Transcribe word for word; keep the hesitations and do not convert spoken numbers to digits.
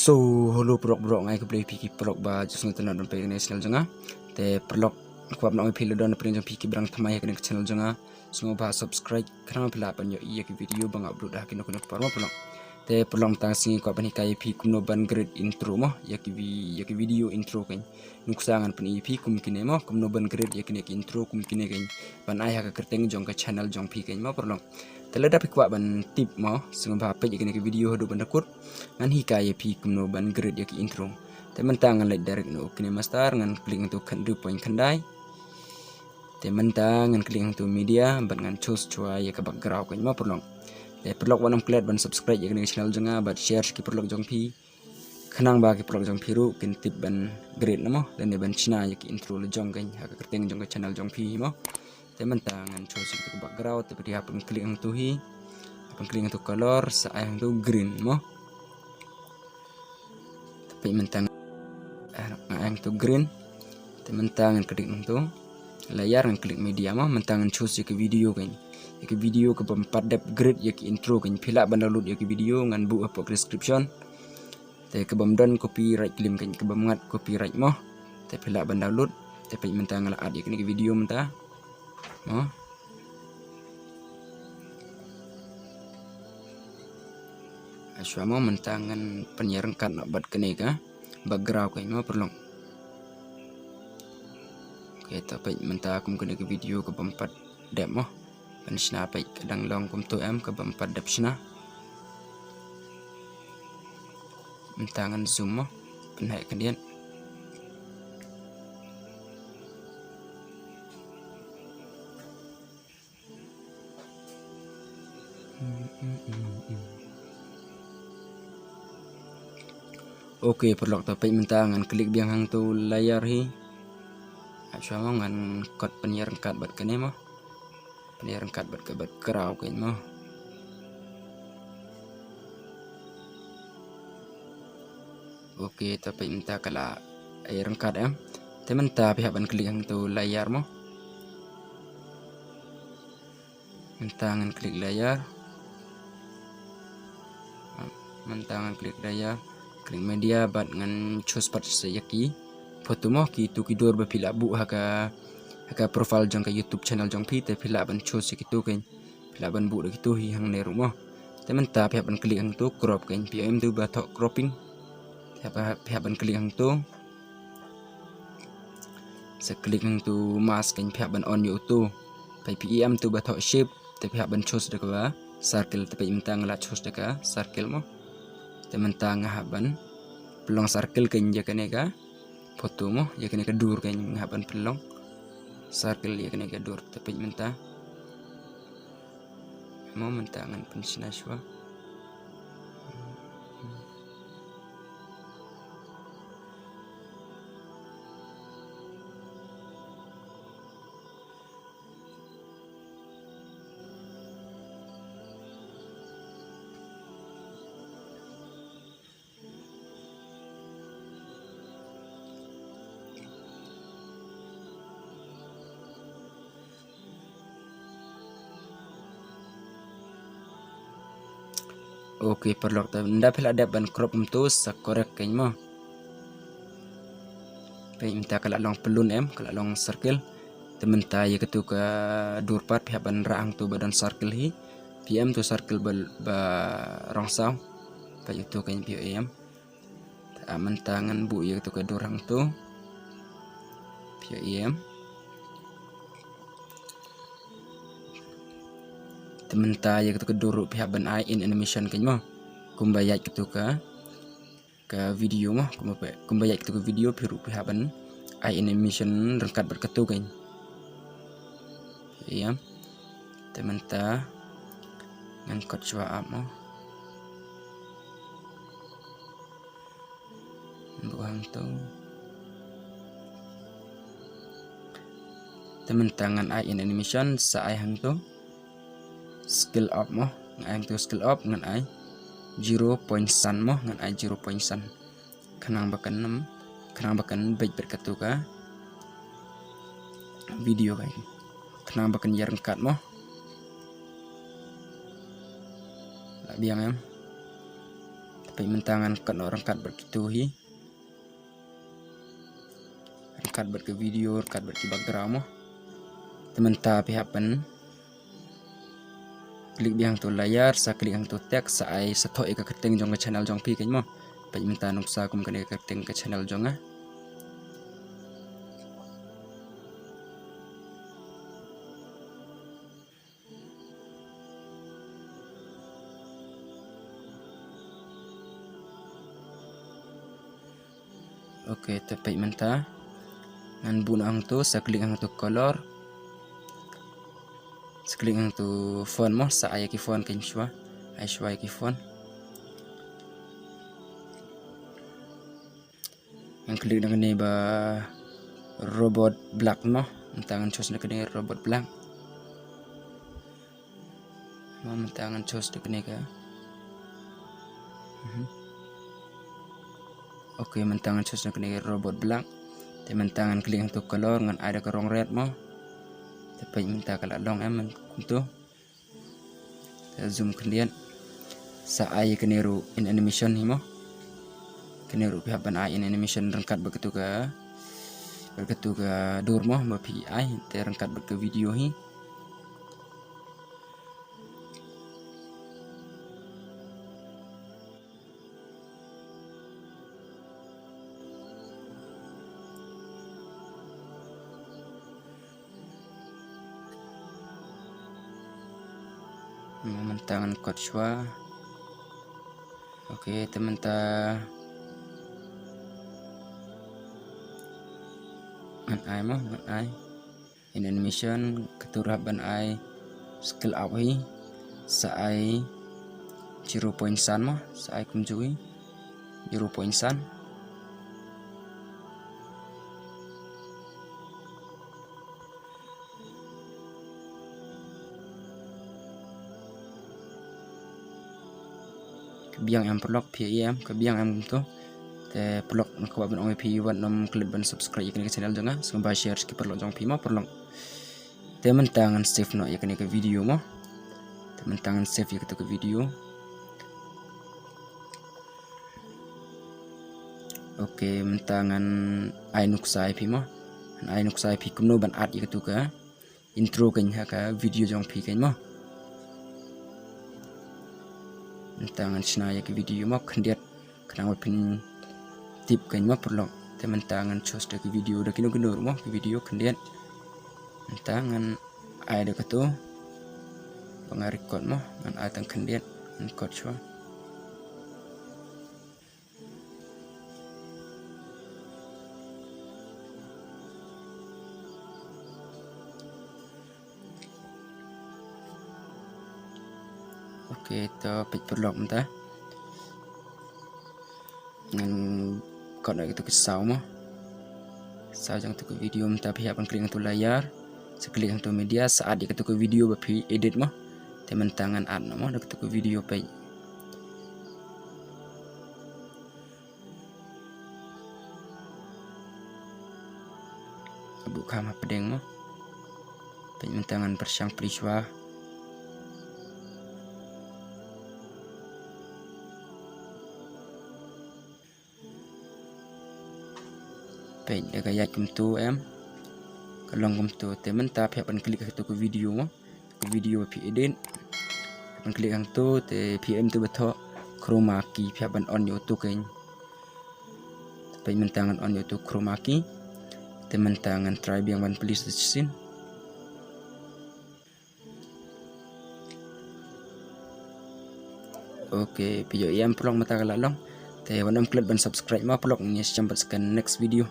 So, hello paralok, paralok, nga ai khublei ïa phi ki paralok ba ju sngewtynnat ban peit ïa kane ka channel jong nga. Te paralok, nga kwah ban ong ïa phi lada don na pdeng jong phi kiba dang thymmai ha kane ka channel jong nga, sngewbha subscribe khnang ba phin lah ban ïohi ïa ki video ba nga upload ha kino kino ki por mo paralok. Te paralok, mynta ka sngi nga kwah ban hikai ïa phi kumno ban create intro mo, ïa ki vi-, ïa ki video intro kein. Nuksa ngan pyni ïa phi kum kine mo, kumno ban create ïa kine ki intro kum kine kein, ban ai ha ka kyrteng jong ka channel jong phi kein mo paralok. Te lada phi kwah ban tip mo, sngewbha peit ïa kane ka video haduh ban da kut. Ngan hikai ïa phi kumno ban create ïa ki intro. Te mynta ngan leit direct noh KineMaster, ngan click hangto khathynriew point khyndai. Te mynta ngan click hangto media, bad ngan choose shuwa ïa ka background kein mo paralok. Te paralok, wat nym klet ban subscribe ïa kane ka channel jong nga bad share sha ki paralok jong phi, khnang ba ki paralok jong phi ruh kin tip ban create na mo, lane ban shna ïa ki intro la jong kein ha ka kyrteng jong ka channel jong phi mo. Te mynta ngan choose ïa ka background, te phi hap ban click hangto hi, hap ban click hangto color, sa ai hangto green mo. Te peit mynta nga ai hangto green. Te mynta ngan click hangto layer, ngan click media mo, mynta ngan choose ïa ka video kein. Ïa ka video kaba ym pat dep create ïa ki intro kein. Phi lah ban download ïa ka video, ngan buh hapoh description. Te kaba ym don copyright claim kein, kaba ym ngat copyright mo. Te phi lah ban download. Te peit mynta nga la add ïa kane ka video mynta mo. Shuwa mo, mynta ngan pynïaryngkat noh bad kane ka background kein mo paralok. Okay, te peit mynta kum kane ka video kaba ym pat dep mo ban shna, peit ka dang long kumto em, kaba ym pat dep shna. Mynta ngan zoom mo, pynheh khyndiat. Okay paralok, te peit mynta ngan click biang hangto layer hi. Shuwa mo, ngan kot pynïaryngkat bad kane mo. Pynïaryngkat bad ka background kein mo. Okay, te peit mynta ka la ïaryngkat em. Te mynta phi hap ban click hangto layer mo. Mynta ngan click layer. Mynta ngan click layer, click media, bad ngan choose pat sa ïa ki photo mo, kito ki dur ba phi lah buh ha ka, ha ka profile jong ka YouTube channel jong phi, te phi lah ban choose ïa kito kein. Phi lah ban buh da kito hi hangne ruh mo. Te mynta phi hap ban click hangto crop kein, phi ïohi em to ba thoh cropping. Te phi hap, phi hap ban click hangto. Sa click hangto mask kein, phi hap ban on ïa uto. Peit, phi ïohi em to ba thoh shape, te phi hap ban choose da kaba circle, te peit mynta nga la choose da ka circle mo. Te mynta nga hap ban pynlong circle kein ïa kane ka photo mo, ïa kane ka dur kein nga hap ban pynlong circle ïa kane ka dur, te peit mynta. Mo, mynta ngan pynshna shuwa. Okay paralok, te ynda phi la dep ban crop kumto, sa correct kein mo. Peit mynta ka la long pyllun em, ka la long circle. Te mynta ïa kato ka dur pat phi hap ban rah hangto ba don circle hi. Phi ïohi em to circle ba, ba rong saw. Peit uto kein, phi ïohi em. Te mynta ngan buh ïa kato ka dur hangto. Phi ïohi em. Te mynta ïa kato ka dur ruh phi hap ban ai in animation kein mo. Kumba ïaid kato ka, ka video mo, kumba, kumba ïaid kato ka video, phi ruh phi hap ban ai animation ryngkat bad kato kein. Ïa. Te mynta ngan kot shuwa up mo. Buh hangto. Te mynta ngan ai in animation, sa ai hangto scale up mo. Ngan ai hangto scale up, ngan ai zero point san mo, ngan ai zero point san. Khnang ba kan nym, khnang ba kan beit bad kato ka video kein. Khnang ba kan ïaryngkat mo. La biang em. Te Peit mynta ngan cut noh ryngkat bad kito hi. Ryngkat bad ka video, ryngkat bad ki background mo. Te mynta phi hap ban click biang hangto layer, sa click hangto text, sa ai sa thoh ïa ka kyrteng jong ka channel jong phi kein mo. Peit mynta nuksa kum kane ka kyrteng ka channel jong nga. Ok, te peit mynta ngan buh noh hangto, sa click hangto color, sa click hangto font mo, sa ai ïa ki font kein shuwa, ai shuwa ïa ki font. Ngan click na kane ba Robot Black mo. Mynta ngan choose na kane Robot Black. Mo, mynta ngan choose na kane ka. Mhm. Ok, mynta ngan choose na kane Robot Black. Te mynta ngan click hangto color, ngan ai da ka rong red mo. Te peit mynta ka la long em kumto. Te zoom khyndiat. Sa ai kane ruh in animation hi mo. Kane ruh phi hap ban ai in animation ryngkat bad katu ka, bad katu ka dur mo ba phi ai te ryngkat bad ka video hi. Mynta ngan cut shuwa. Ok, te mynta ngan ai mo, ngan ai in animation, katu ruh hap ban ai scale up hi, sa ai zero point san mo, sa ai kumjuh hi, zero point san. Ka biang em paralok, phi ïohi em, ka biang em kumto. Te paralok nga kwah ban ong ïa phi wat nym klet ban subscribe ïa kane ka channel jong nga, sngewbha share sha ki paralok jong phi mo paralok. Te mynta ngan save noh ïa kane ka video mo. Te mynta ngan save ïa katu ka video. Ok, mynta ngan ai nuksa ïa phi mo. Ngan ai nuksa ïa phi kumno ban add ïa katu ka intro kein ha ka video jong phi kein mo. Mynta ngan shna ïa ka video mo khyndiat khnang ba phin tip kein mo paralok. Te mynta ngan choose da ka video da kino kino ruh mo ka video khyndiat. Mynta ngan ai da katu ba nga record mo, ngan ai tang khyndiat, ngan cut shuwa. Ok, to peit paralok mynta. Ngan cut noh ïa katu ka saw mo. Saw jong katu ka video mynta phi hap ban click hangtu layer. Sa click hangtu media, sa add ïa katu ka video ba phi edit mo. Te mynta ngan add noh mo da katu ka video peit. Ka buh kham hapdeng mo. Peit mynta ngan pyrshang plie shuwa. Peit da ka ïaid kumtu em. Ka long kumtu te mynta phi hap ban click ha katu ka video mo. Ka video ba phi edit. Phi hap ban click hangtu te phi em tu ba thoh chroma key phi hap ban on ïa utu kein. Peit mynta ngan on ïa utu chroma key. Te mynta ngan try biang ban plie sa shisien. Ok, phi ïohi em paralok mynta ka la long. Te wat nym klet ban subscribe mo paralok, ngin ïashem pat sa ka next video.